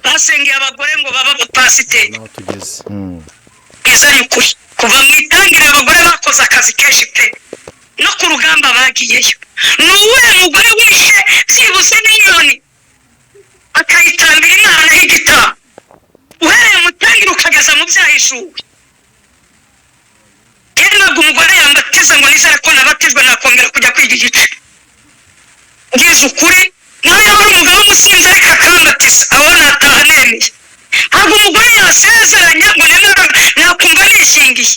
Basengeye abagore ngo babe abapasiteri. Naho tugeze. Izanye ukuri, kuva mu itangiriro abagore bakoze akazi kenshi pe, no ku rugamba bagiyeyo. Ni uwuhe mugore wishe byibuze n'inyoni akayitambira Imana y'igitambo, uhereye mu tangiriro ukageza mu byahishuwe? Ntabwo umugore yambatiza ngo nizere ko nabatijwe nakongera kujya kwiga igice. Ngize ukuri, nawe yaba ari umugabo w'umusinzi ariko akambatiza, aho nataha nemeye. Ntabwo umugore yasezeranya ngo nemere, nakumva nishingiye.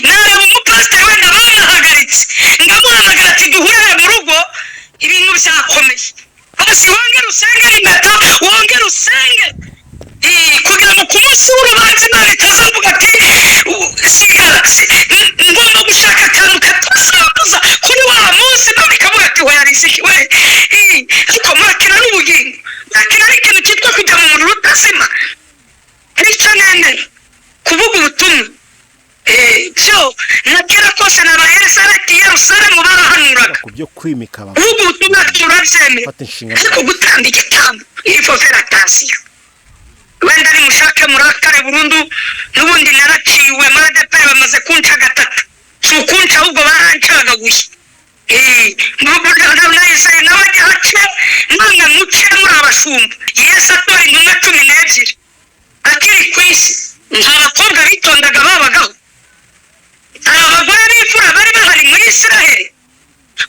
Nareba umupasiteri wenda banahagaritse, ndamuhamagara ati: "Duhurire mu rugo, ibintu byakomeye, basi wongere usenge impeta, wongere usenge," kugira ngo ku munsi w'urubanza Imana itazavuga ati: "Sigara." Ngomba gushaka akantu katasambuza kuri wa munsi, Imana ikavuga ati: "Hoya Riziki we." Ariko murakina n'ubugingo, murakina n'ikintu cyitwa kujya mu muriro utazima. Nicyo nemera, kuvuga ubutumwa. Byo na kera kose na ba Yerusalemu, Yerusalemu barahanuraga. Ku byo kwimika abagore. Kuvuga ubutumwa turabyemera. Fata inshingano. Ariko gutanga igitambo, il faut faire attention. Wenda nimushake murakare burundu, n'ubundi naraciwe muri ADEPR, bamaze kunca gatatu. Si ukunca, ahubwo barancagaguye. Nahise nawe ajya hace none muce muri abashumba. Yesu atora intumwa 12 akiri ku isi, nta bakobwa bitondaga babagaho? Hari abagore b'imfura bari bahari muri Israheli.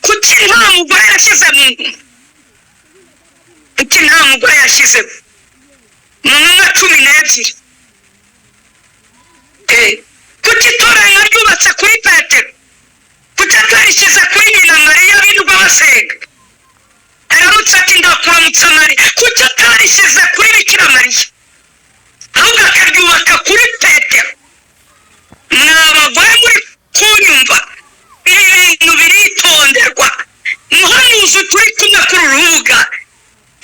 Kuki nta mugore yashyize mu ntumwa? Kuki nta mugore yashyize mu ntumwa 12? Kuki itorero ryubatse kuri Petero? Kuki atarishyize kuri nyina Mariya birirwa basenga? Aramutse ati: "Ndakuramutsa Mariya." Kuki atarishyize kuri Bikira Mariya, ahubwo akaryubaka kuri Petero? Mwa bagore muri kunyumva, ibi bintu biritonderwa. Muhanuzi turi kumwe kuri uru rubuga,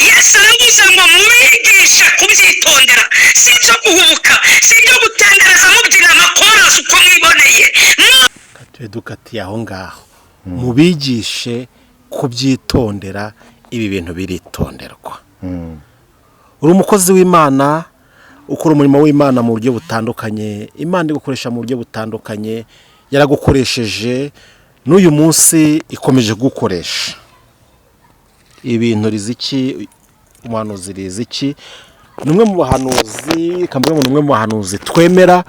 Yesu aravuze ngo mubigishe kubyitondera. Si ibyo guhubuka, si ibyo gutendereza mubyina amakorasi uko mwiboneye. Tube dukatiye aho ngaho. Mubigishe kubyitondera, ibi bintu biritonderwa. Uri umukozi w'Imana, ukora umurimo w'Imana mu buryo butandukanye. Imana igukoresha mu buryo butandukanye, yaragukoresheje, n'uyu munsi ikomeje kugukoresha. Ibintu Riziki, umuhanuzi Riziki, ni umwe mu bahanuzi kamwe, ni umwe mu bahanuzi twemera.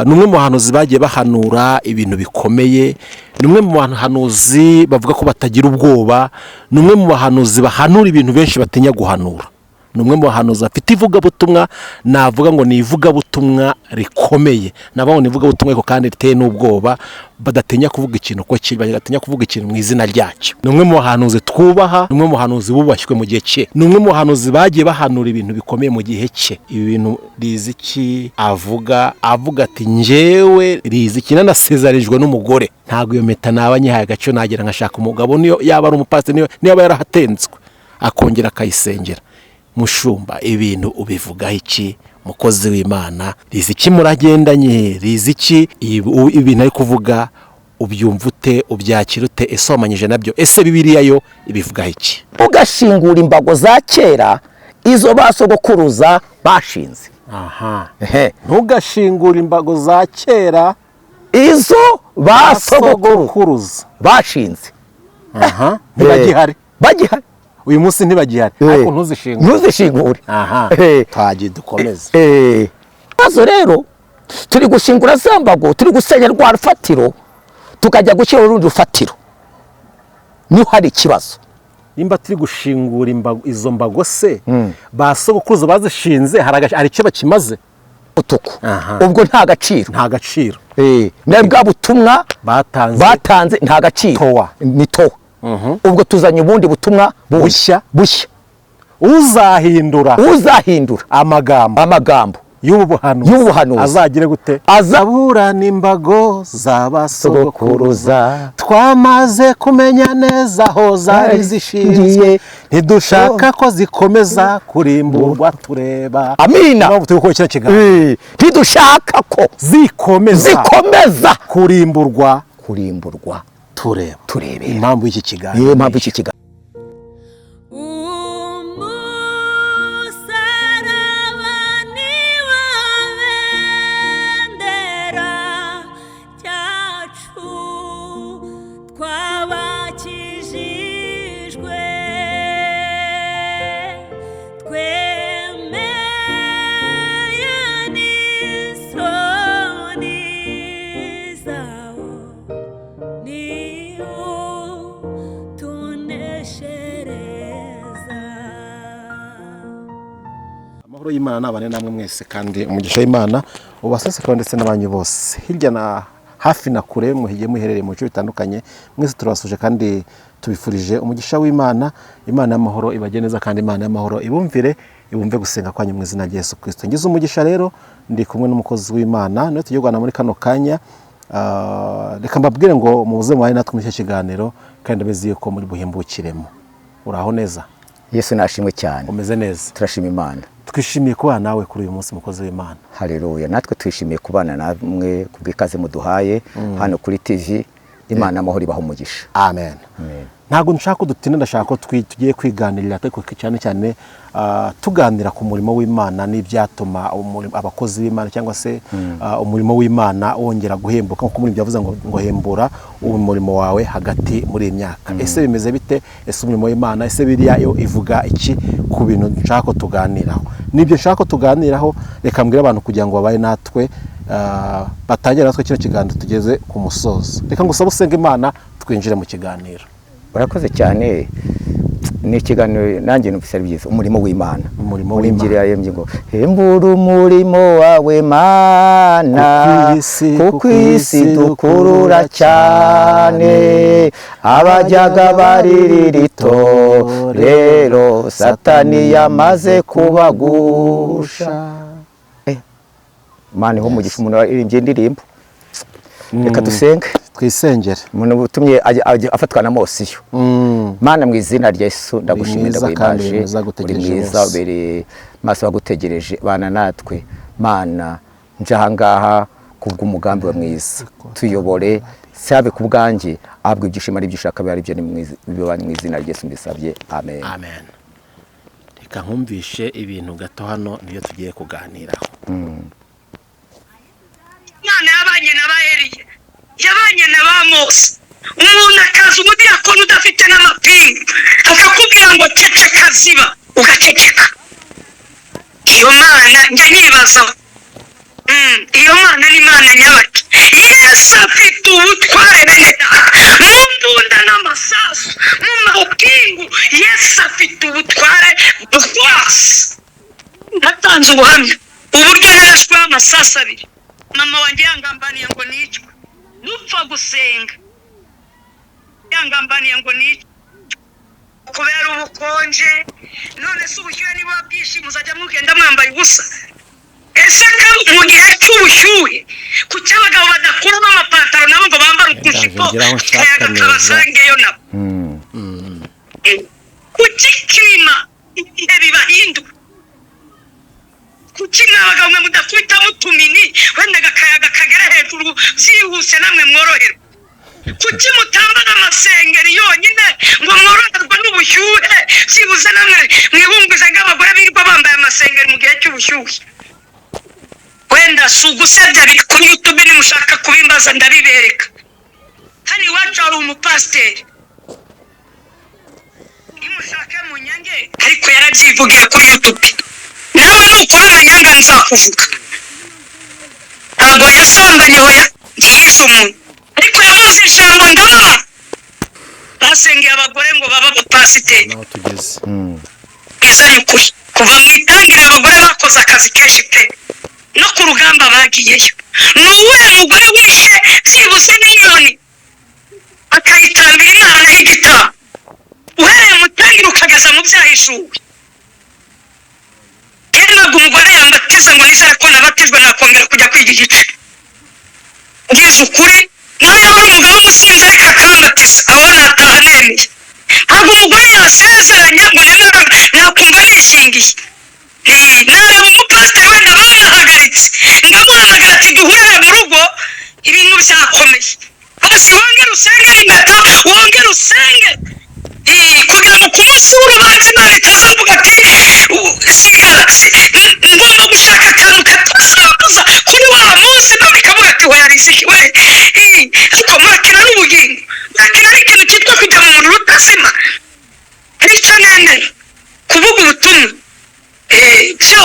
Ni umwe mu bahanuzi bagiye bahanura ibintu bikomeye, ni umwe mu bahanuzi bavuga ko batagira ubwoba, ni umwe mu bahanuzi bahanura ibintu benshi batinya guhanura, ni umwe mu bahanuzi bafite ivugabutumwa, navuga ngo ni ivugabutumwa rikomeye, navuga ngo ni ivugabutumwa ariko kandi riteye n'ubwoba, badatinya kuvuga ikintu uko kiri, badatinya kuvuga ikintu mu izina ryacyo. Ni umwe mu bahanuzi twubaha, ni umwe mu bahanuzi bubashywe mu gihe cye, ni umwe mu bahanuzi bagiye bahanura ibintu bikomeye mu gihe cye. Ibi bintu Riziki avuga, avuga ati: "Njyewe Riziki nanasezeranijwe n'umugore, ntabwo iyo mpeta naba nyihaye agaciro, nagera nkashaka umugabo, niyo yaba ari umupasiteri, niyo yaba yarahatenzwe, akongera akayisengera." Mushumba, ibintu ubivugaho iki? Mukozi w'Imana Riziki, muragendanye, Riziki, ibintu ari kuvuga ubyumva ute? Ubyakira ute? Ese wamanyije nabyo? Ese Bibiliya yo ibivugaho iki? Ugashingura imbago za kera, izo ba sogokuruza bashinze. Aha. Ehe. Ntugashingure imbago za kera, izo ba sogokuru sogokuruza bashinze. Aha, ntibagihari. Bagihari. Uyu munsi ntibagihari, ariko ntuzishingure. Ntuzishingure. Aha. Twagiye, dukomeze. Ibibazo rero, turi gushingura za mbago, turi gusenya rwa rufatiro, tukajya gushyira urundi rufatiro, niho hari ikibazo. Nimba turi gushingura izo mbago se ba sogokuruza bazishinze, hari icyo bakimaze? Utuku. Aha. Ubwo nta gaciro. Nta gaciro. Na bwa butumwa batanze. Batanze nta gaciro. Towa. Ni towa. Ubwo tuzanye ubundi butumwa Bushya. Bushya. Uzahindura uzahindura amagambo amagambo y'ubu buhanuzi y'ubu buhanuzi. Azagire gute? Azaburana imbago z'aba sogokuruza, twamaze kumenya neza aho zari zishinzwe, ntidushaka ko zikomeza kurimburwa tureba. Amina. Impamvu turi gukora kino kiganiro, Ntidushaka ko zikomeza zikomeza kurimburwa kurimburwa tureba. Turebera. Impamvu y'iki kiganiro, niyo mpamvu iki kiganiro. Umusaraba. Amahoro y'Imana nabane namwe mwese, kandi umugisha w'Imana ubasesekara ndetse n'abanyu bose hirya na hafi na kure muhigiye muherereye mu bice bitandukanye. Mwese turabasuje kandi tubifurije umugisha w'Imana. Imana y'amahoro ibajye neza, kandi Imana y'amahoro ibumvire, ibumve gusenga kwanyu mu izina rya Yesu Kristo. Ngize umugisha rero, ndi kumwe n'umukozi w'Imana niwe tugiye kuganira muri kano kanya. Reka mbabwire ngo muze mubaye natwe muri icyo kiganiro, kandi ndabizi yuko muri buhimbukiremo. Uraho neza? Yesu nashimwe cyane. Umeze neza? Turashima Imana. Twishimiye kubana nawe kuri uyu munsi, mukozi w'Imana. Haleluya, natwe twishimiye kubana namwe kubw'ikaze muduhaye hano kuri TV. Imana amahoro ibaha umugisha. Amen. Ntabwo nshaka ko dutinda, ndashaka ko tugiye kwiganirira, ariko cyane cyane tuganira ku murimo w'Imana n'ibyatuma abakozi b'Imana cyangwa se umurimo w'Imana wongera guhembuka, nk'uko muri byavuze ngo hembura umurimo wawe hagati muri iyi myaka. Ese bimeze bite? Ese umurimo w'Imana, ese biriya yo ivuga iki ku bintu nshaka ko tuganiraho? Nibyo nshaka ko tuganiraho. Reka mbwire abantu kugira ngo babaye natwe, batangire natwe kino kiganiro tugeze ku musozo. Reka ngusabe usenge Imana twinjire mu kiganiro. Urakoze cyane. Ni ikiganiro nanjye numvise ari byiza, umurimo w'Imana. Umurimo Muri w'Imana. Ngiri yarembye ngo hembura umurimo wawe Mana, kuko isi dukurura cyane, abajyaga baririra itorero Satani yamaze kubagusha. Imana ihe umugisha umuntu waririmbye indirimbo. Reka dusenge. Twisengere. Umuntu utumye ajya afatwa na mosiyo. Mana, mu izina rya Yesu, ndagushimira, mwiza kandi uri ndaguhimbaje. mwiza, Uri agutegereje mwiza, bose. ubereye maso bagutegereje. Bana natwe Mana, nje ahangaha kubw'umugambi wa mwiza, tuyobore, sabe ku bwanjye, ahabwe ibyishimo ari byo ushaka, bibe ari byo biba mu izina rya Yesu mbisabye, amen. Amen. Reka nkumvishe ibintu gato hano, niyo tugiye kuganiraho. Imana yabanye na ba Eliya, yabanye na ba Mose. Umuntu akaza, umudiyakoni udafite n'amapingu, akakubwira ngo ceceka, ziba, ugaceceka. Iyo Mana njya nyibaza. Iyo Mana ni Imana nyabaki? Yesu afite ubutware, bene data, mu mbunda n'amasasu, mu mapingu. Yesu afite ubutware bwose. Natanze ubuhamya uburyo narashweho amasasu abiri, mama wanjye yangambaniye ngo nicwe, dupfa gusenga, yangambaniye ngo nicwe kubera ubukonje. None se ubushyuhe niba bwinshi, muzajya mugenda mwambaye ubusa? Ese ko mu gihe cy'ubushyuhe kuki abagabo badakuramo amapantaro nabo ngo bambare utujipo, Ndaje ngeraho nshaka akayaga neza. kabasangeyo nabo? Kuki kirima ibihe bibahindura? Kuki mwa bagabo mwe mudakubitamo utumini, wenda agakayaga kagera hejuru byihuse, namwe mworoherwa? Kuki mutambara amasengeri yonyine ngo mworoherwe n'ubushyuhe byibuze, namwe mwibunguze nk'abagore birirwa bambaye amasengeri mu gihe cy'ubushyuhe? Wenda si ugusebya, biri kuri YouTube, nimushaka kubimbaza ndabibereka. Hano iwacu hari umupasiteri, nimushake munyange, ariko yarabyivugiye kuri YouTube. Nawe nukora amanyanga nzakuvuga. Ntabwo yasambanye, hoya, ntiyishe umuntu, ariko yavuze ijambo ndababara. Basengeye abagore ngo babe abapasiteri. Naho tugeze. Bwizanye ukuri, kuva mu itangiriro abagore bakoze akazi kenshi pe, no ku rugamba bagiyeyo. Ni uwuhe mugore wishe byibuze n'inyoni akayitambira Imana y'igitambo, uhereye mu tangiriro ukageza mu byahishuwe? Yewe, ntabwo umugore yambatiza ngo nizere ko nabatijwe nakongera kujya kwiga igice. Ngize ukuri, nawe yaba ari umugabo w'umusinzi ariko akambatiza, aho nataha nemeye. Ntabwo umugore yasezeranya ngo nemere, nakumva nishingiye. Nareba umupasiteri wenda bamuhagaritse, ndamuhamagara ati duhurire mu rugo, ibintu byakomeye, basi wongere usenge n'impeta, wongere usenge, kugira ngo ku munsi w'urubanza Imana itazavuga ati sigara. Ngomba gushaka akantu katazabuza kuri wa munsi Imana ikavuga ati hoya riziki we. Ariko murakina n'ubugingo, murakina n'ikintu cyitwa kujya mu muriro utazima. Aricyo nemera kuvuga ubutumwa. Byo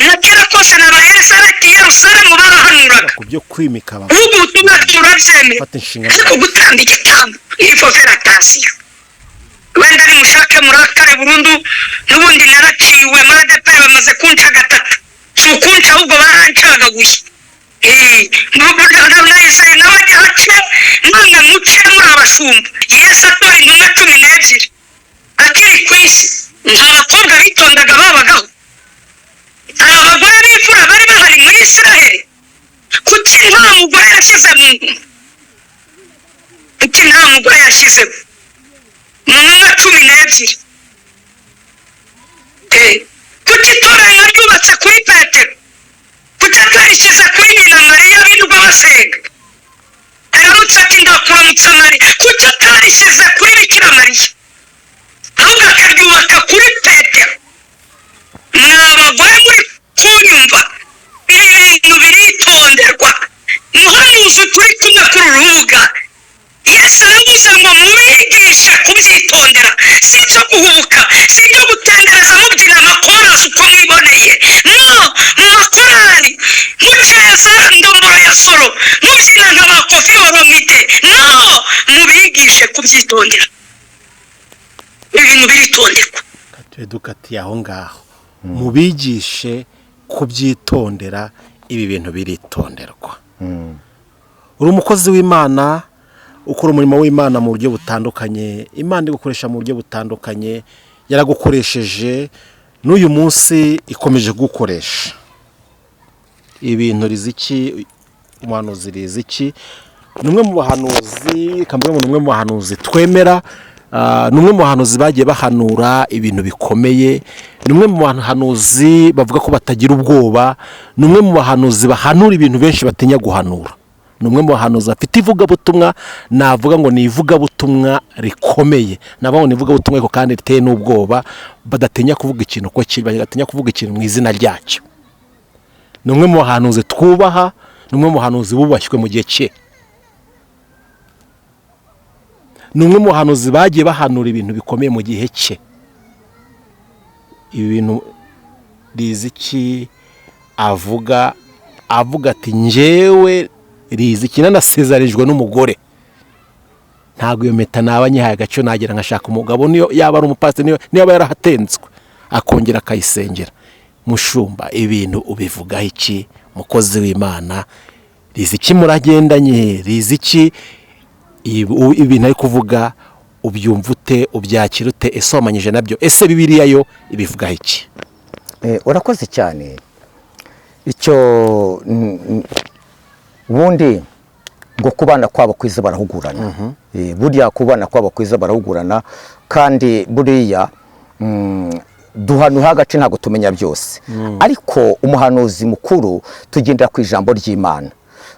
na kera kose na ba Elizabeti i Yerusalemu barahanuraga. Ku byo kwimika abagore. Kuvuga ubutumwa turabyemera, Fata inshingano. ariko gutanga igitambo, il faut faire attention. Wenda nimushake murakare burundu, n'ubundi naraciwe muri ADEPR, bamaze kunca gatatu. Baranyishe, ahubwo barancagaguye. Nahise nawe ajya ace, none muce muri abashumba. Yesu atora intumwa 12 akiri ku isi, nta bakobwa bitondaga babagaho, nta bagore b'imfura bari bahari muri Isiraheli. Kuki nta mugore yashyize mu ntumwa? Kuki nta mugore yashyize mu ntumwa 12? Kuki itorero ryubatse kuri Petero? Kuki atarishyize kuri nyina Mariya birirwa basenga? Aramutse ati: "Ndakuramutsa Mariya." Kuki atarishyize kuri Bikira Mariya, ahubwo akaryubaka kuri Petero? Mwa bagore muri kunyumva, ibi bintu biritonderwa. Muhanuzi turi kumwe kuri uru rubuga, Yesu aravuze ngo mubigishe kubyitondera. Si ibyo guhubuka, si ibyo gutendereza mubyina amakorasi uko mwiboneye, no mu makorari muceza ndomboro ya soro, mubyina nka ba Koffi Olomide. No mubigishe kubyitondera. Ibintu biritonderwa. Tube dukatiye aho ngaho. Mubigishe kubyitondera, ibi bintu biritonderwa. Uri umukozi w'Imana, ukora umurimo w'Imana mu buryo butandukanye. Imana igukoresha mu buryo butandukanye, yaragukoresheje, n'uyu munsi ikomeje kugukoresha. Ibintu Riziki, umuhanuzi Riziki, ni umwe mu bahanuzi kamwe, ni umwe mu bahanuzi twemera. Ni umwe mu bahanuzi bagiye bahanura ibintu bikomeye, ni umwe mu bahanuzi bavuga ko batagira ubwoba, ni umwe mu bahanuzi bahanura ibintu benshi batinya guhanura, ni umwe mu bahanuzi bafite ivugabutumwa, navuga ngo ni ivugabutumwa rikomeye, navuga ngo ni ivugabutumwa ariko kandi riteye n'ubwoba, badatinya kuvuga ikintu uko kiri, badatinya kuvuga ikintu mu izina ryacyo. Ni umwe mu bahanuzi twubaha, ni umwe mu bahanuzi bubashywe mu gihe cye, ni umwe mu bahanuzi bagiye bahanura ibintu bikomeye mu gihe cye. Ibi bintu Riziki avuga, avuga ati: "Njyewe Riziki nanasezeranijwe n'umugore, ntabwo iyo mpeta naba nyihaye agaciro, nagira nkashaka umugabo, niyo yaba ari umupasiteri, niyo yaba yarahatenzwe, akongera akayisengera." Mushumba, ibintu ubivugaho iki? Mukozi w'Imana Riziki, muragendanye, Riziki, ibintu ari kuvuga ubyumva ute? Ubyakira ute? Ese wamanyije nabyo? Ese Bibiliya yo ibivugaho iki? Urakoze cyane. Icyo ubundi ngo kubana kwabo kwiza barahugurana. Burya kubana kwabo kwiza barahugurana, kandi buriya duhanuha agace, ntabwo tumenya byose. Ariko umuhanuzi mukuru tugendera ku ijambo ry'Imana,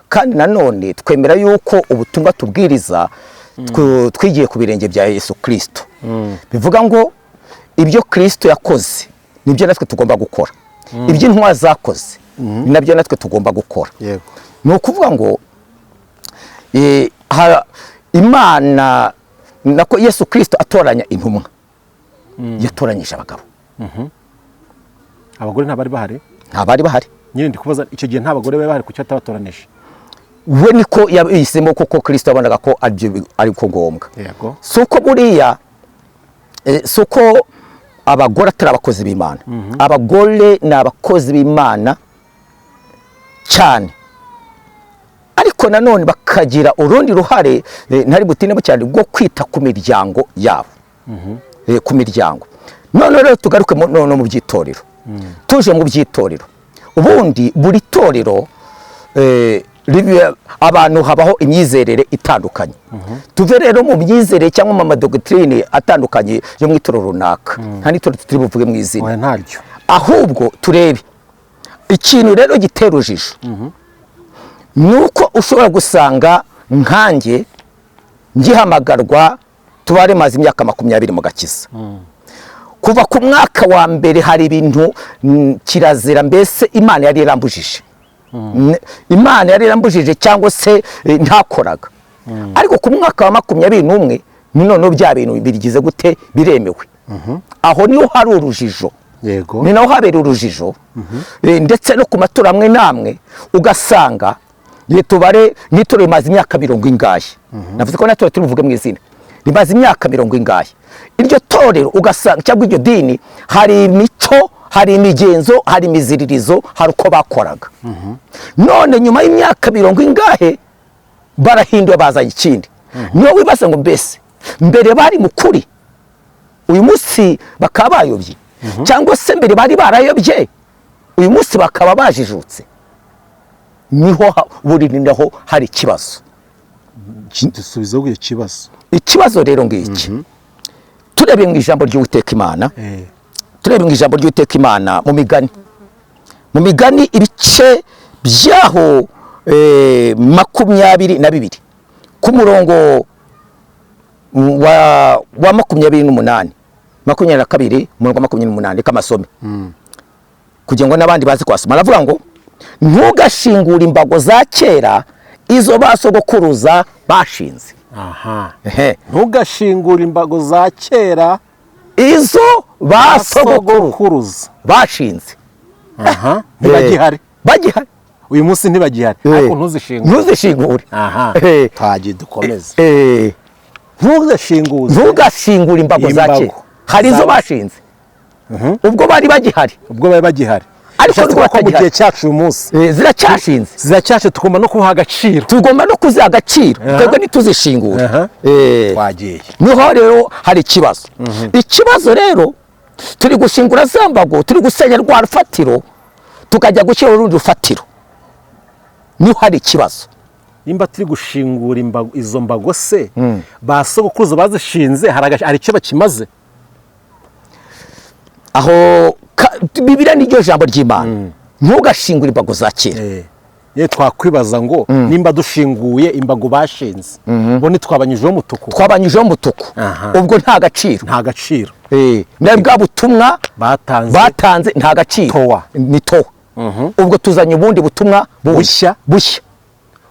kandi nanone twemera yuko ubutumwa tubwiriza twigiye ku birenge bya Yesu Kirisito. Bivuga ngo ibyo Kirisito yakoze nibyo natwe tugomba gukora, ibyo intumwa zakoze ni nabyo natwe tugomba gukora. Ni ukuvuga ngo Imana, nako Yesu Kirisito atoranya intumwa, yatoranyije abagabo. Abagore ntabari bahari? Nta bari bahari. Nyine ndi kubaza, icyo gihe nta bagore bari bahari, kuki atabatoranije? We niko yabihisemo, kuko Kirisito yabonaga ko aribyo ariko ngombwa. Si uko buriya si uko abagore atari abakozi b'Imana. Abagore ni abakozi b'Imana cyane, ariko nanone bakagira urundi ruhare, ntari butindemo cyane, rwo kwita ku miryango yabo. Ku miryango. None rero tugaruke none mu by'itorero. Tuje mu by'itorero, ubundi buri torero abantu habaho imyizerere itandukanye. Tuve rero mu myizerere cyangwa mu madogitrine atandukanye yo mu itorero runaka, nta n'itorero turi buvuge mu izina. Oya, ntaryo. Ahubwo turebe ikintu rero gitera urujijo, ni uko ushobora gusanga nkanjye ngihamagarwa, tubare maze imyaka 20 mu gakiza, kuva ku mwaka wa mbere hari ibintu kirazira, mbese Imana yari yarambujije. Imana yari yarambujije cyangwa se ntakoraga. Ariko ku mwaka wa 21 ni noneho bya bintu bigize gute? Biremewe. Aho niho hari urujijo. Ni naho habera urujijo. Ndetse no ku matora amwe n'amwe ugasanga ye tubare n'itorero rimaze imyaka mirongo ingahe, navuze ko natwe turi buvuge mu izina, rimaze imyaka mirongo ingahe iryo torero, ugasanga cyangwa iryo dini hari imico. Hari imigenzo, hari imiziririzo, hari uko bakoraga. None nyuma y'imyaka mirongo ingahe barahindura, bazanye ikindi. Niyo wibaza ngo mbese mbere bari mu kuri, uyu munsi bakaba bayobye, cyangwa se mbere bari barayobye, uyu munsi bakaba bajijutse. Niho buri naho hari ikibazo. Dusubizeho icyo kibazo. Ikibazo rero ngiki, turebye mu ijambo ry'Uwiteka Imana, turebe mu ijambo ry'Uwiteka Imana mu Migani ibice byaho 22 ku murongo wa 28, 22, umurongo wa 28. Reka amasome kugira ngo n'abandi bazi kuhasoma. Aravuga ngo: "Ntugashingure imbago za kera, izo ba sogokuruza bashinze." Aha. Ehe. Ntugashingure imbago za kera, izo ba sogokuru sogokuruza bashinze. Aha, ntibagihari. Bagihari. Uyu munsi ntibagihari, ariko ntuzishingure. Ntuzishingure. Aha. Twagiye, dukomeze. Ntugashingure. Ntugashingure imbago za Imbago. kera. Hari izo bashinze ubwo bari bagihari. Ubwo bari bagihari. Ariko Bishatse nubwo kuvuga ko mu batagihari. gihe cyacu uyu munsi Ziracyashinze. Ziracyashe, tugomba no kubaha agaciro. Tugomba no kuziha agaciro, twebwe ntituzishingure. Twagiye. Niho rero hari ikibazo. Ikibazo rero, turi gushingura za mbago, turi gusenya rwa rufatiro, tukajya gushyiraho urundi rufatiro. Niho hari ikibazo. Nimba turi gushingura imbago, izo mbago se ba sogokuruza bazishinze hari icyo bakimaze? Aho Bibiliya niryo jambo ry'Imana: ntugashingure imbago za kera. Ye, twakwibaza ngo nimba dushinguye imbago bashinze, bo ntitwabanyujeho umutuku? Twabanyujeho umutuku. Ubwo nta gaciro. Nta gaciro. Na bwa butumwa batanze. Batanze nta gaciro. Towa. Ni towa. Ubwo tuzanye ubundi butumwa Bushya. Bushya.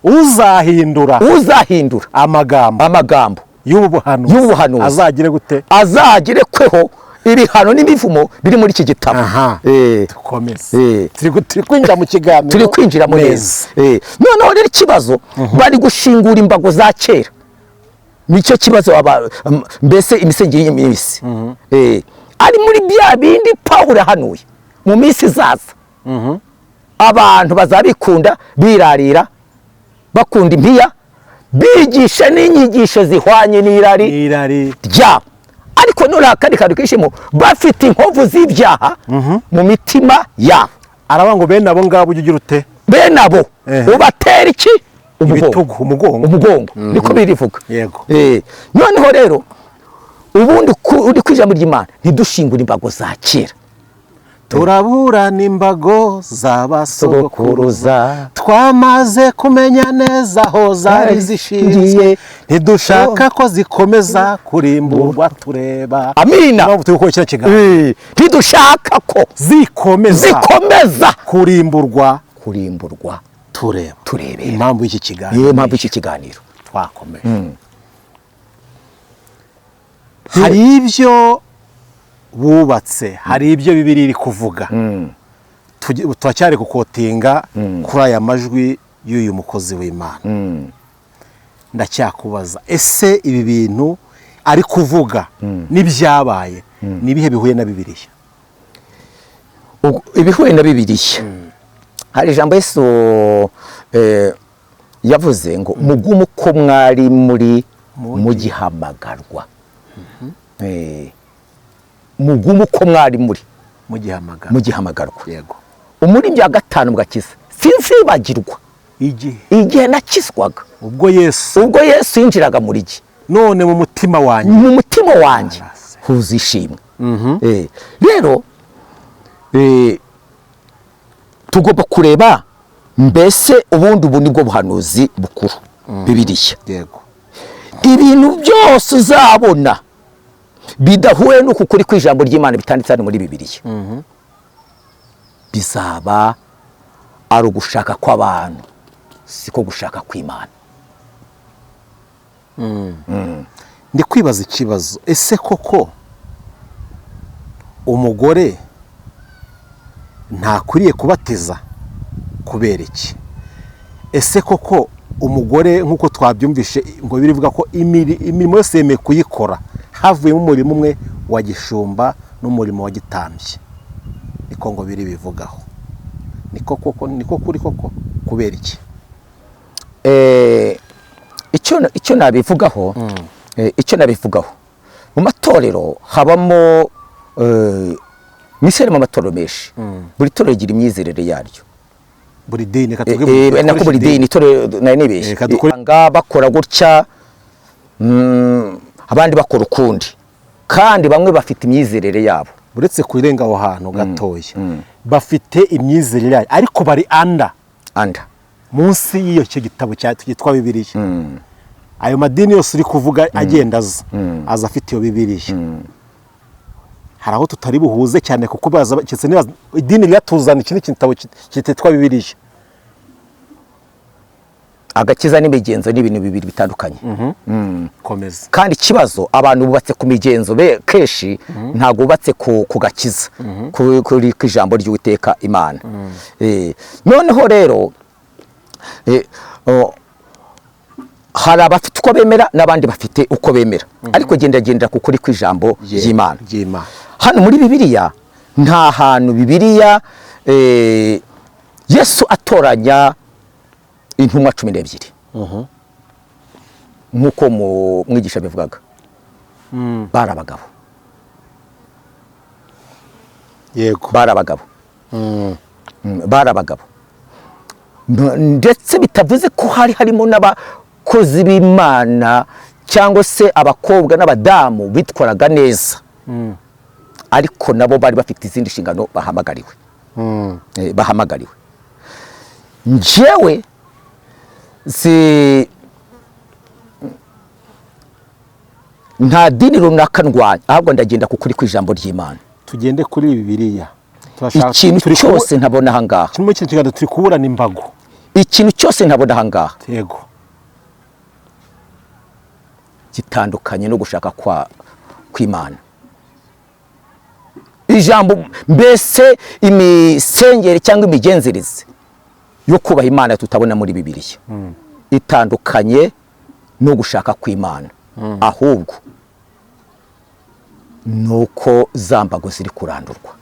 Uzahindura Uzahindura amagambo amagambo y'ubu buhanuzi y'ubu buhanuzi. Azagire gute? Azagerekweho ibihano n'imivumo biri muri iki gitabo. Dukomeze. Turi kwinjira mu kiganiro. Turi kwinjira mu neza. Noneho rero ikibazo, bari gushingura imbago za kera, nicyo kibazo. Mbese imisengere y'iminsi ari muri bya bindi Pawulo yahanuye mu minsi izaza: abantu bazabikunda, birarira, bakunda impiya, bigisha n'inyigisho zihwanye n'irari n'irari ryabo. Ariko noneho akandi kantu kishimo: bafite inkovu z'ibyaha mu mitima yabo. Aravuga ngo bene abo ngabo ujye ugira ute? Bene abo ubatera iki? Umugongo. Ibitugu, umugongo. Umugongo, niko birivuga. Noneho rero ubundi uri ku ijambo ry'Imana, ntidushingure imbago za kera. Turaburana imbago z'abasogokuruza, Sogokuruza. twamaze kumenya neza aho zari zishinzwe, Ngiye. ntidushaka ko zikomeza kurimburwa tureba. Amina. Impamvu turi gukora kino kiganiro, Ntidushaka ko zikomeza zikomeza kurimburwa kurimburwa tureba. Turebera. Impamvu y'iki kiganiro. Niyo mpamvu y'iki kiganiro. Twakomeje. Hari ibyo bubatse, hari ibyo Bibiliya iri kuvuga. Turacyari gukotinga kuri aya majwi y'uyu mukozi w'Imana. Ndacyakubaza: ese ibi bintu ari kuvuga n'ibyabaye ni ibihe bihuye na Bibiliya? Ibihuye na Bibiliya, hari ijambo Yesu yavuze ngo: "Mugume uko mwari muri mugihamagarwa." Mugume uko mwari muri mugihamagara. Mugihamagarwa. Yego. Umuririmbyi wa gatanu mugakiza: "Sinzibagirwa igihe igihe nakizwaga, ubwo Yesu ubwo Yesu yinjiraga muri jye, none mu mutima wanjye mu mutima wanjye Arase. huzuye ishimwe." Rero tugomba kureba mbese ubundi ubu nibwo buhanuzi bukuru, Bibiliya. Ibintu byose uzabona bidahuye n'uku kuri kw'ijambo ry'Imana bitanditse hano muri Bibiliya, bizaba ari ugushaka kw'abantu, siko gushaka kw'Imana. Ndi kwibaza ikibazo: ese koko umugore ntakwiriye kubatiza? Kubera iki? Ese koko umugore, nk'uko twabyumvishe ngo birivuga ko imirimo yose yemeye kuyikora, havuyemo umurimo umwe wa gishumba n'umurimo wa gitambyi, niko Niko ngo biri bivugaho, niko koko, niko kuri koko. Kubera iki? Icyo nabivugaho, mu matorero habamo misi harimo amatorero menshi, buri torero rigira imyizerere yaryo. Buri dini, reka tuvuge Nako buri dini, itorero nari nibeshye. Reka dukore- Usanga bakora gutya, abandi bakora ukundi, kandi bamwe bafite imyizerere yabo. Uretse kurenga aho hantu gatoya, bafite imyizerere yayo, ariko bari under under munsi y'iyo cyo gitabo cyitwa Bibiliya. Ayo madini yose uri kuvuga agenda aza afite iyo Bibiliya. Hari aho tutari buhuze cyane, kuko baza keretse niba idini ryatuzana ikindi gitabo kititwa Bibiliya. Agakiza n'imigenzo ni ibintu bibiri bitandukanye. Komeza. Kandi ikibazo, abantu bubatse ku migenzo kenshi, ntabwo bubatse ku gakiza, ku ijambo ry'Uwiteka Imana. Noneho rero hari abafite uko bemera n'abandi bafite uko bemera, ariko gendagendera ku kuri kw'ijambo ry'Imana. Ry'Imana. Hano muri Bibiliya nta hantu Bibiliya Yesu atoranya intumwa 12 nk'uko mu mwigisha bivugaga, bari abagabo. Bari abagabo. Bari abagabo, ndetse bitavuze ko hari harimo n'abakozi b'Imana cyangwa se abakobwa n'abadamu bitwaraga neza, ariko nabo bari bafite izindi nshingano bahamagariwe. Bahamagariwe. Njyewe si nta dini runaka ndwanya, ahubwo ndagenda ku kuri kw'ijambo ry'Imana. Tugende kuri Bibiliya. Ikintu cyose ntabona aha ngaha, Kimwe cy'iki kiganiro turi kuburana imbago. ikintu cyose ntabona aha ngaha gitandukanye no gushaka kwa kw'Imana, ijambo mbese imisengere cyangwa imigenzereze yo kubaha Imana tutabona muri Bibiliya itandukanye no gushaka kw'Imana, ahubwo ni uko za mbago ziri kurandurwa.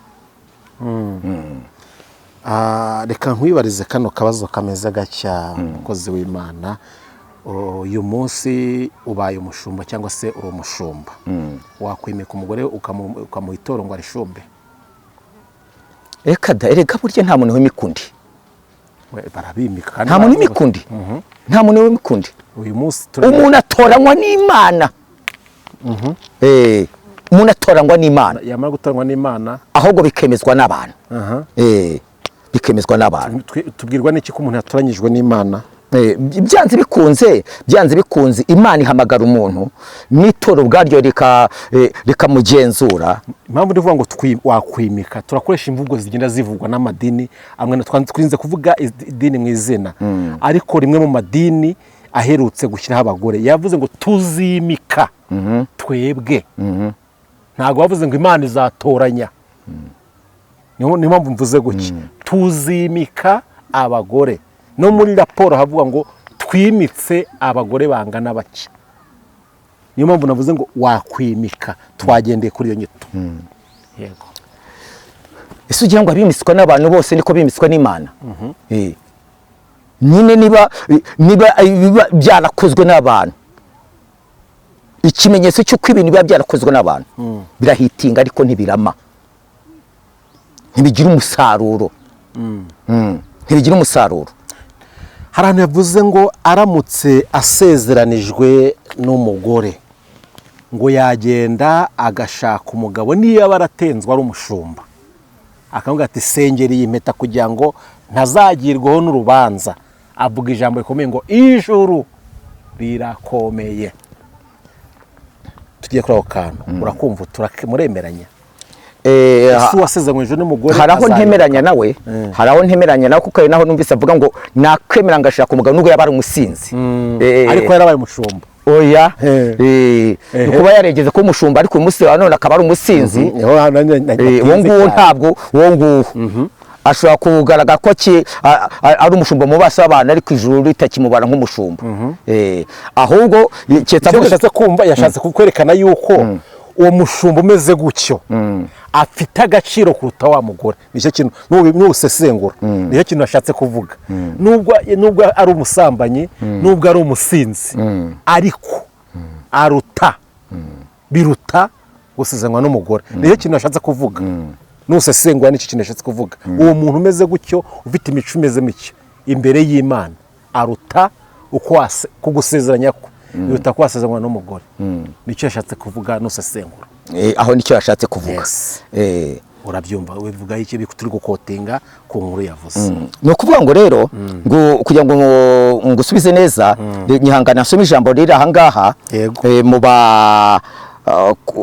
Reka nkwibarize kano kabazo kameze gatya, umukozi w'Imana. Uyu munsi ubaye umushumba cyangwa se uri umushumba, wakwimika umugore ukamuha itoro ngo arishumbe? Reka da! Erega burya nta muntu w'imikundi. We, barabimika kandi. Nta muntu baravuga- w'imikundi, nta muntu w'imikundi. Uyu munsi Umuntu atoranywa n'Imana. Umuntu atoranywa n'Imana. Yamara gutoranywa n'Imana, ahubwo bikemezwa n'abantu. Bikemezwa n'abantu. Tubwirwa n'iki ko umuntu yatoranyijwe n'Imana? Byanze bikunze Imana ihamagara umuntu n'itorero ubwaryo rikamugenzura. Impamvu ndivuga ngo wakwimika, turakoresha imvugo zigenda zivugwa n'amadini amwe twirinze kuvuga idini mu izina, ariko rimwe mu madini aherutse gushyiraho abagore yavuze ngo tuzimika twebwe, ntabwo bavuze ngo Imana izatoranya. Niyo mpamvu mvuze gutya, tuzimika abagore. No muri raporo havuga ngo twimitse abagore bangana bake. Niyo mpamvu navuze ngo wakwimika, twagendeye kuri iyo nyito. Yego. Ese ugira ngo abimiswa n'abantu bose niko bimiswa n'Imana? Nyine niba biba byarakozwe n'abantu, ikimenyetso cy'uko ibintu biba byarakozwe n'abantu birahitinga, ariko ntibirama, ntibigira umusaruro. Ntibigira umusaruro. Hari ahantu yavuze ngo aramutse asezeranijwe n'umugore, ngo yagenda agashaka umugabo niyo yaba aratenzwe ari umushumba, akavuga ati sengera iyi mpeta kugira ngo ntazagirwaho n'urubanza. Avuga ijambo rikomeye ngo ijuru rirakomeye. Tugiye kuri ako kantu, urakumva, muremeranya? Ese uwasezeranyije n'umugore Hari aho azayoboka? ntemeranya nawe, hari aho ntemeranya nawe, kuko hari naho numvise avuga ngo nakwemera ngashaka umugabo nubwo yaba ari umusinzi. Ariko yarabaye umushumba. Oya. Ni kuba yaregeze kuba umushumba, ariko uyu munsi wa none akaba ari umusinzi. Niho Uwo nguwo ntabwo, uwo nguwo ashobora kugaragara ko ari umushumba mu maso y'abantu, ariko ijuru ritakimubara nk'umushumba. Ahubwo keretse Icyo avuga yashatse kumva, yashatse kukwerekana yuko Uwo mushumba umeze gutyo afite agaciro kuruta wa mugore. Nicyo kintu nusesengura, nicyo kintu ashatse kuvuga. Nubwo ari umusambanyi, nubwo ari umusinzi, ariko aruta, biruta gusezeranywa n'umugore. Nicyo kintu ashatse kuvuga. Nusesengura, nicyo kintu ashatse kuvuga. Uwo muntu umeze gutyo, ufite imico imeze mityo imbere y'Imana, aruta uko kugusezeranya kwe biruta ko wasezeranywa n'umugore. Nicyo yashatse kuvuga nusesengura. Aho nicyo yashatse kuvuga. Yes. Urabyumva, wivuga iki turi gukotinga ku nkuru yavuze? Ni ukuvuga ngo rero, ngo kugira ngo ngusubize neza, nyihangana nsome ijambo riri aha ngaha. Yego. Mu ba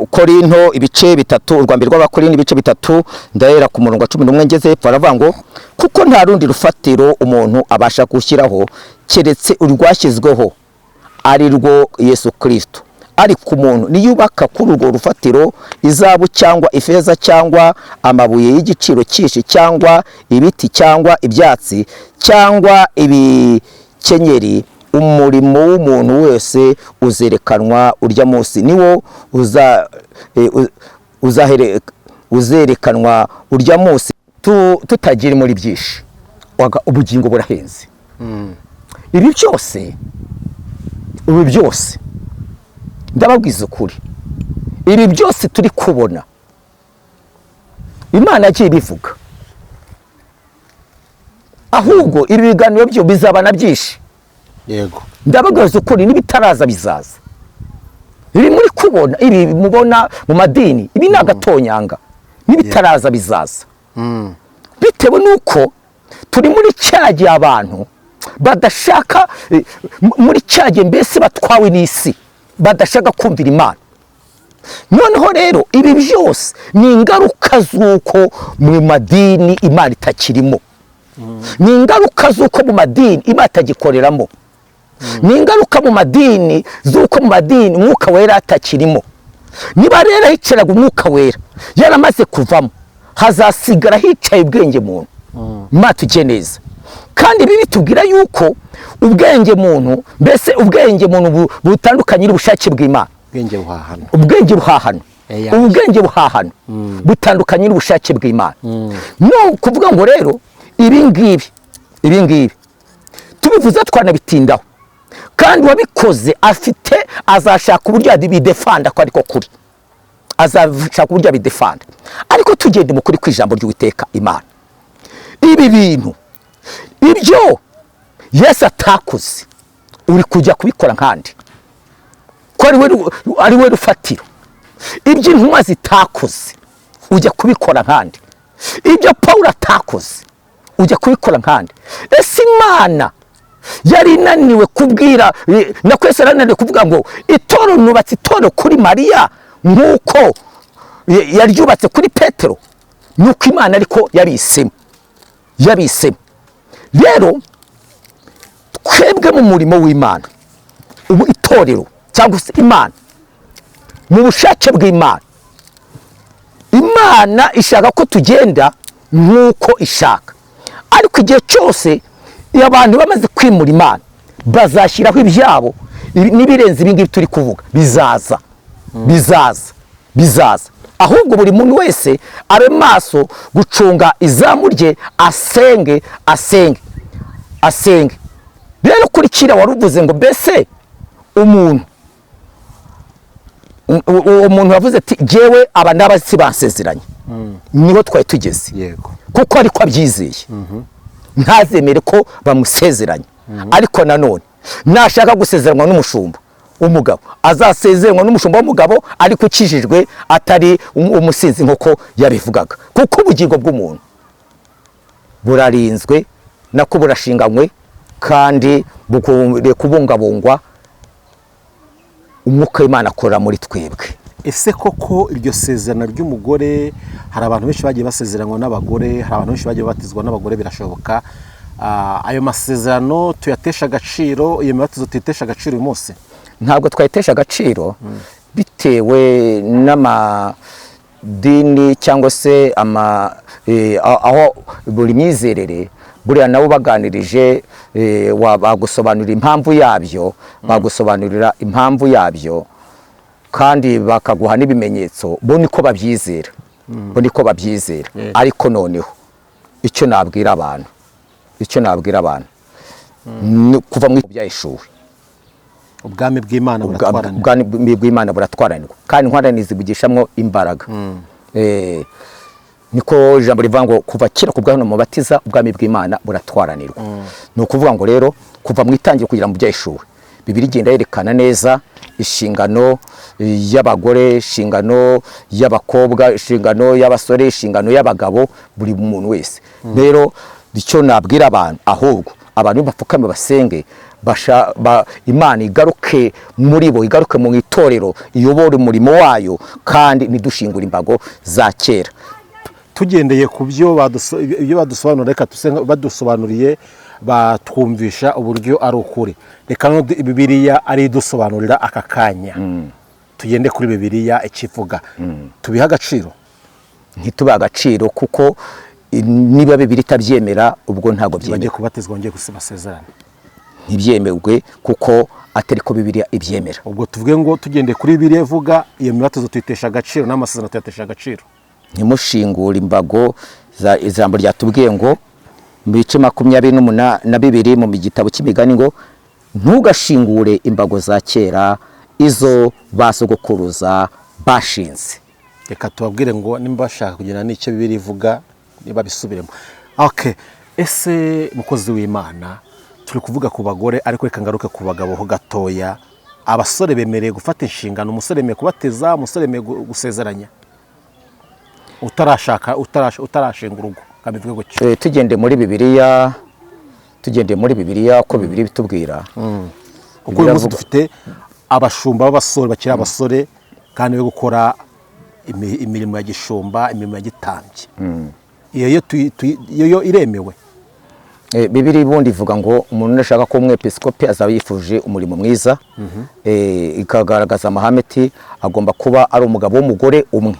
Korinto ibice 3, urwa mbere rw'Abakorinto ibice 3, ndahera ku murongo wa 11 ngeze hepfo. Aravuga ngo: "Kuko nta rundi rufatiro umuntu abasha gushyiraho keretse urwashyizweho, ari rwo Yesu Kirisito. Ariko umuntu niyubaka kuri urwo rufatiro izahabu cyangwa ifeza cyangwa amabuye y'igiciro cyinshi cyangwa ibiti cyangwa ibyatsi cyangwa ibikenyeri, umurimo w'umuntu wese uzerekanwa urya munsi, niwo uzerekanwa urya munsi." Tutagira muri byinshi. Ubugingo burahenze. Ibi byose, ibi byose, ndababwiza ukuri, ibi byose turi kubona, Imana yagiye ibivuga. Ahubwo ibi biganiro byo bizaba na byinshi. Ndababwiza ukuri, n'ibitaraza bizaza. Ibi muri kubona, ibi mubona mu madini, ibi ni agatonyanga, n'ibitaraza bizaza, bitewe n'uko turi muri cya gihe abantu badashaka, muri cya gihe mbese batwawe n'isi, badashaka kumvira Imana. Noneho rero ibi byose ni ingaruka z'uko mu madini Imana itakirimo, ni ingaruka z'uko mu madini Imana itagikoreramo, ni ingaruka mu madini z'uko mu madini Umwuka Wera atakirimo. Niba rero hicaraga Umwuka Wera yaramaze kuvamo, hazasigara hicaye ubwenge muntu. Imana tujye neza. Kandi ibi bitubwira yuko ubwenge muntu, mbese ubwenge muntu butandukanye n'ubushake bw'Imana. Ubwenge buhahano. Ubwenge buhahano. AI. Ubwenge buhahano butandukanye n'ubushake bw'Imana. No kuvuga ngo rero ibi ngibi, ibi ngibi tubivuze twanabitindaho, kandi uwabikoze afite, azashaka uburyo yabidefanda ko ariko kuri, azashaka uburyo abidefanda. Ariko tugende mu kuri kw'ijambo ry'Uwiteka Imana. Ibi bintu, ibyo Yesu atakoze, uri kujya kubikora nkandi ko ari we rufatiro. Ibyo intumwa zitakoze, ujya kubikora nkandi. Ibyo Paul atakoze, ujya kubikora nkandi. Ese Imana yari inaniwe kubwira, na kwese yarananiwe kuvuga ngo itoro nubatse itoro kuri Mariya nk'uko yaryubatse kuri Petero? Nuko Imana ariko yabisemo, yabisemo. Rero twebwe mu murimo w'Imana, ubu itorero cyangwa se Imana, mu bushake bw'Imana, Imana ishaka ko tugenda nk'uko ishaka. Ariko igihe cyose iyo abantu bamaze kwimura Imana, bazashyiraho ibyabo. N'ibirenze ibi ngibi turi kuvuga bizaza, bizaza, bizaza. Ahubwo buri muntu wese abe maso gucunga izamu rye, asenge, asenge, asenge. Rero kuri kiriya wari uvuze ngo mbese umuntu, uwo muntu yavuze ati: "Jyewe aba n'aba si bansezeranye," niho twari tugeze. Kuko ariko abyizeye, ntazemere ko bamusezeranya. Ariko nanone nashaka gusezeranwa n'umushumba w'umugabo, azasezeranwa n'umushumba w'umugabo ariko ukijijwe, atari umusinzi nk'uko yabivugaga, kuko ubugingo bw'umuntu burarinzwe, nako burashinganywe, kandi bukwiriye kubungabungwa. Umwuka w'Imana akorera muri twebwe. Ese koko iryo sezerano ry'umugore, hari abantu benshi bagiye basezeranwa n'abagore, hari abantu benshi bagiye babatizwa n'abagore, birashoboka? Ayo masezerano tuyatesha agaciro? Iyo mibatizo tuyitesha agaciro uyu munsi? Ntabwo twayitesha agaciro bitewe n'amadini cyangwa se aho buri myizerere. Buriya nabo baganirije, bagusobanurira impamvu yabyo, bagusobanurira impamvu yabyo. Kandi bakaguha n'ibimenyetso, bo niko babyizera, bo niko babyizera. Ariko noneho icyo nabwira abantu ni kuva mu byahishuwe. Ubwami bw'Imana buratwaranira. Ubwami bw'Imana buratwaranirwa, kandi intwarane zibugishamwo imbaraga. Niko ijambo rivuga ngo kuva kera ku bwa Mubatiza ubwami bw'Imana buratwaranirwa. Ni ukuvuga ngo rero kuva mu itangiriro kugera mu byahishuwe, Bibiliya igenda yerekana neza inshingano y'abagore, inshingano y'abakobwa, inshingano y'abasore, inshingano y'abagabo, buri muntu wese. Rero icyo nabwira abantu, ahubwo abantu bapfukame basenge, Imana igaruke muri bo, igaruke mu itorero, iyobore umurimo wayo, kandi ntidushingure imbago za kera. Tugendeye ku byo ibyo badusobanurira, reka tuse badusobanuriye, batwumvisha uburyo ari ukuri. Reka no Bibiliya ari idusobanurira aka kanya, tugende kuri Bibiliya ikivuga, tubihe agaciro. Ntitubahe agaciro, kuko niba Bibiliya itabyemera, ubwo ntabwo bagiye byemewe. Kubatizwa bongeye basezerane. Ntibyemerwe, kuko atari ko Bibiliya ibyemera. Ubwo tuvuge ngo tugendeye kuri Bibiliya ivuga, iyo mibatizo tuyitesha agaciro n'amasezerano tuyatesha agaciro. Ntimushingure imbago za ijambo ryatubwiye ngo mu bice 22 mu gitabo cy'Imigani ngo ntugashingure imbago za kera, izo ba sogokuruza bashinze. Reka tubabwire ngo nimba bashaka kugira n'icyo Bibiliya ivuga, niba bisubiremo. Okay, ese mukozi w'Imana, turi kuvuga ku bagore, ariko reka ngaruke ku bagabo ho gatoya. Abasore bemerewe gufata inshingano? Umusore yemerewe kubatiza? Umusore yemerewe gusezeranya utarashaka, utarashinga urugo, kabivuge gutyo? Tugendeye muri Bibiliya, uko Bibiliya bitubwira. Kuko uyu munsi dufite abashumba b'abasore, bakiri abasore, kandi bari gukora imirimo ya gishumba, imirimo ya gitambyi. Iyo yo iyo yo iremewe? Bibiliya ubundi ivuga ngo umuntu nashaka kuba umwepiskopi azaba yifuje umurimo mwiza. Ikagaragaza amahame ati agomba kuba ari umugabo w'umugore umwe,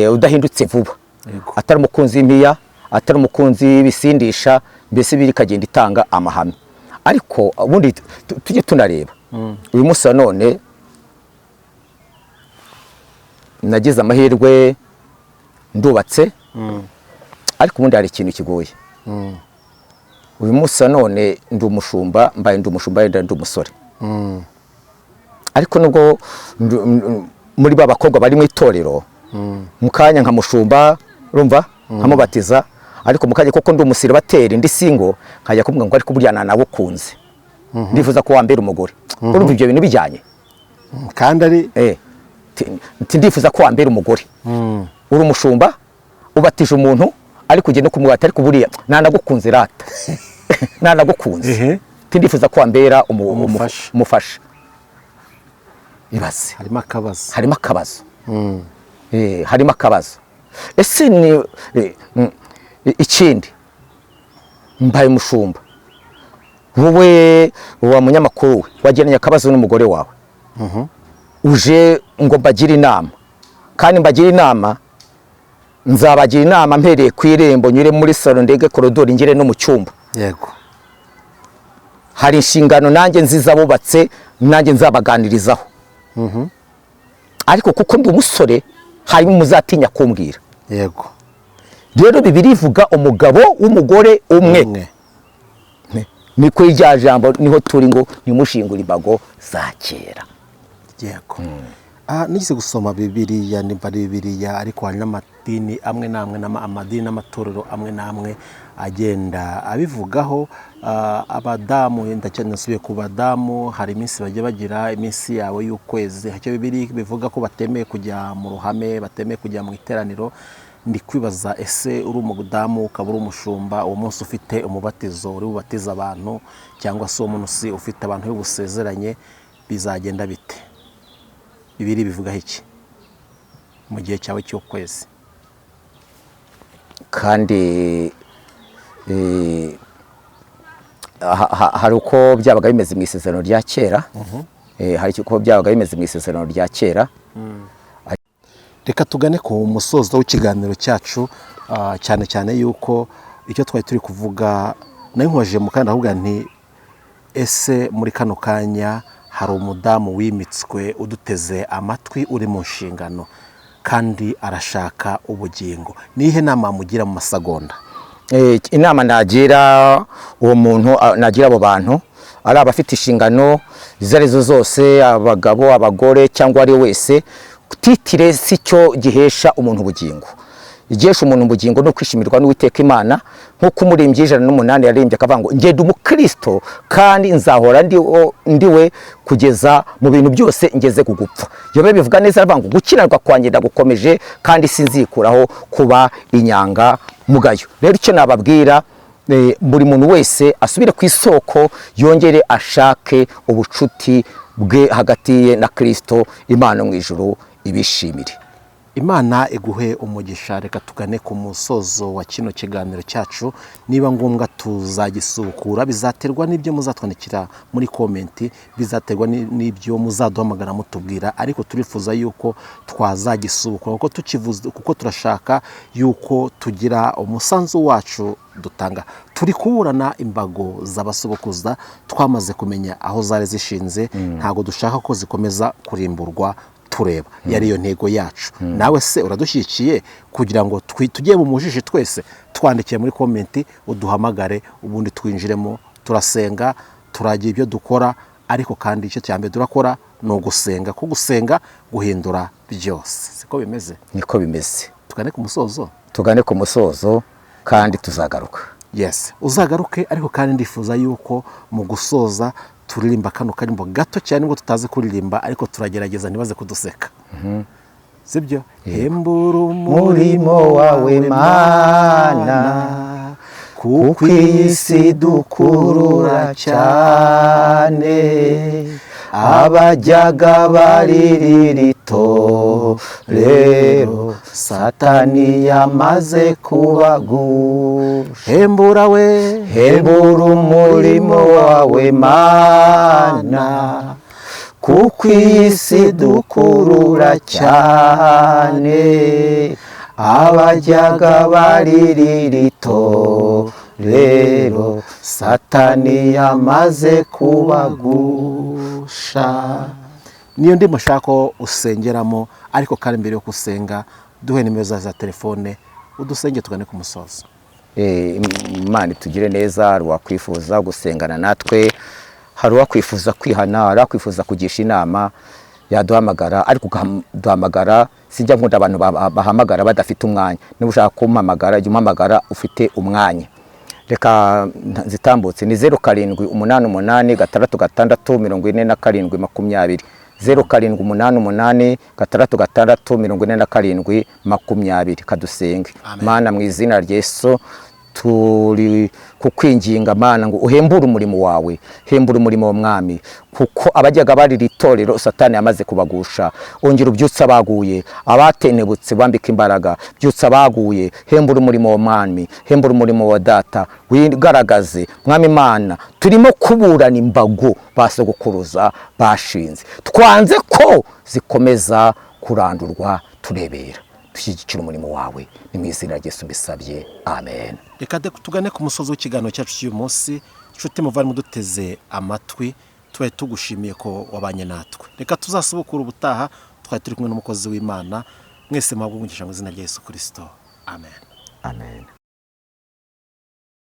udahindutse vuba, atari umukunzi w'impiya, atari umukunzi w'ibisindisha. Mbese Bibiliya ikagenda itanga amahame. Ariko ubundi tujye tunareba uyu munsi wa none, nagize amahirwe ndubatse, ariko ubundi hari ikintu kigoye. Uyu munsi wa none ndi umushumba, mbaye ndi umushumba, wenda ndi umusore, ariko nubwo muri ba bakobwa bari mu itorero, mu kanya nka mushumba, urumva, nkamubatiza, ariko mu kanya koko ndi umusiribateri, ndi single, nkajya kumubwira ngo ariko burya nanabukunze, ndifuza ko wambera umugore. Urumva ibyo bintu bijyanye? Kandi ari Ndifuza ko wambera umugore. Uri umushumba, ubatije umuntu, ariko ugenda kumubwira ati ariko buriya nanagukunze rata, nanagukunze. Ndifuza ko wambera Umufasha. Umufasha. Ibaze. Harimo akabazo. Harimo akabazo. Harimo akabazo. Ese ni ikindi, mbaye umushumba, wowe wa munyamakuru we wageranye akabazo n'umugore wawe, uje ngo mbagire inama, kandi mbagire inama, nzabagira inama mpereye ku irembo, nyure muri salo, ndege korodori, ngere no mu cyumba. Hari inshingano nanjye nziza bubatse, nanjye nzabaganirizaho, ariko kuko ndi umusore harimo muzatinya kumbwira. Rero Bibiliya ivuga umugabo w'umugore umwe. Umwe. Ni kuri rya jambo niho turi ngo ntimushingure imbago za kera. Yego. Nigeze gusoma Bibiliya, nimba ari Bibiliya, ariko hari n'amadini amwe n'amwe, amadini n'amatorero amwe n'amwe agenda abivugaho. Abadamu, ndacyane nasubiye ku badamu, hari iminsi bajya bagira, iminsi yabo y'ukwezi. Icyo Bibiliya bivuga ko batemeye kujya mu ruhame, batemeye kujya mu iteraniro. Ndi kwibaza, ese uri umudamu ukaba uri umushumba, uwo munsi ufite umubatizo uri bubatize abantu, cyangwa se uwo munsi ufite abantu busezeranye, bizagenda bite? Bibiliya bivugaho iki mu gihe cyawe cy'ukwezi? Kandi hari uko byabaga bimeze mu Isezerano rya Kera. Hari uko byabaga bimeze mu Isezerano rya Kera. Reka tugane ku musozo w'ikiganiro cyacu, cyane cyane yuko icyo twari turi kuvuga nayo nkoje mu kandi, ahubwo nti ese muri kano kanya hari Hari umudamu wimitswe uduteze amatwi uri mu nshingano kandi arashaka ubugingo. Nihe nama mugira mu masegonda? Inama nagira uwo muntu, nagira abo bantu, ari abafite inshingano izo arizo zose, abagabo, abagore cyangwa ari wese, titre si cyo gihesha umuntu ubugingo. Igihesha umuntu ubugingo ni ukwishimirwa n'Uwiteka Imana, nk'uko umuririmbyi 108 yaririmbye akavuga ngo ngenda umukristo kandi nzahora ndiwe kugeza mu bintu byose ngeze ku gupfa. Yobe bivuga neza, aravuga ngo gukiranirwa kwanjye ndagukomeje kandi sinzikuraho kuba inyanga mugayo. Rero icyo nababwira, buri muntu wese asubire ku isoko, yongere ashake ubucuti bwe hagati ye na Kristo, Imana mu ijuru ibishimire. Imana iguhe umugisha. Reka tugane ku musozo wa kino kiganiro cyacu. Niba ngombwa tuzagisubukura, bizaterwa n'ibyo muzatwandikira muri comment, bizaterwa n'ibyo muzaduhamagara mutubwira, ariko turifuza yuko twazagisubukura kuko tukivuze, kuko turashaka yuko tugira umusanzu wacu dutanga. Turi kuburana imbago z'abasogokuza, twamaze kumenya aho zari zishinze, ntabwo dushaka ko zikomeza kurimburwa tureba. Yari iyo ntego yacu. Nawe se uradushyigikiye kugira ngo tujye mu mujiji twese? Twandikiye muri comment, uduhamagare, ubundi twinjiremo. Turasenga, turagira ibyo dukora, ariko kandi icyo cya mbere turakora ni ugusenga, ko gusenga guhindura byose. Siko bimeze? Niko bimeze. Tugane ku musozo. Tugane ku musozo kandi tuzagaruka. Yes, uzagaruke, ariko kandi ndifuza yuko mu gusoza turirimba kano karimbo gato cyane, nubwo tutazi kuririmba, ariko turagerageza ntibaze kuduseka, sibyo? Hembura umurimo wawe Mana, kuko iyi si dukurura cyane, abajyaga baririra itorero, Satani yamaze kubagusha. Hembura we. Hembura umurimo wawe Mana, kuko iyi si dukurura cyane, abajyaga baririra itorero, Satani yamaze kubagusha. Niyo ndimo nshaka ko usengeramo, ariko kandi mbere yo gusenga duhe nimero zawe za telefone, udusenge tugane ku musozo. Imana itugire neza. Hari uwakwifuza gusengana natwe, hari uwakwifuza kwihana, hari uwakwifuza kugisha inama, yaduhamagara. Ariko ukaduhamagara, sinjya nkunda abantu bahamagara badafite umwanya. Niba ushaka kumpamagara, jya umpamagara ufite umwanya. Reka zitambutse, ni 0788664720, 0788664720. Kadusenge. Amen. Mana, mu izina rya Yesu, turi kukwinginga Mana ngo uhembure umurimo wawe, hembure umurimo wa Mwami, kuko abajyaga barira itorero Satani yamaze kubagusha. Ongera ubyutse abaguye, abatenebutse bambika imbaraga, byutsa abaguye, hembure umurimo wa Mwami, hembure umurimo wa Data, wigaragaze Mwami Imana. Turimo kuburana imbago ba sogokuruza bashinze, twanze ko zikomeza kurandurwa turebera. Dushyigikira umurimo wawe, ni mu izina rya Yesu mbisabye, amen. Reka tugane ku musozi w'ikiganiro cyacu cy'uyu munsi. Nshuti muvandimwe duteze amatwi, tubaye tugushimiye ko wabanye natwe. Reka tuzasubukura ubutaha. Twari turi kumwe n'umukozi w'Imana. Mwese muhabwe umugisha mu izina rya Yesu Kirisito, amen. Amen.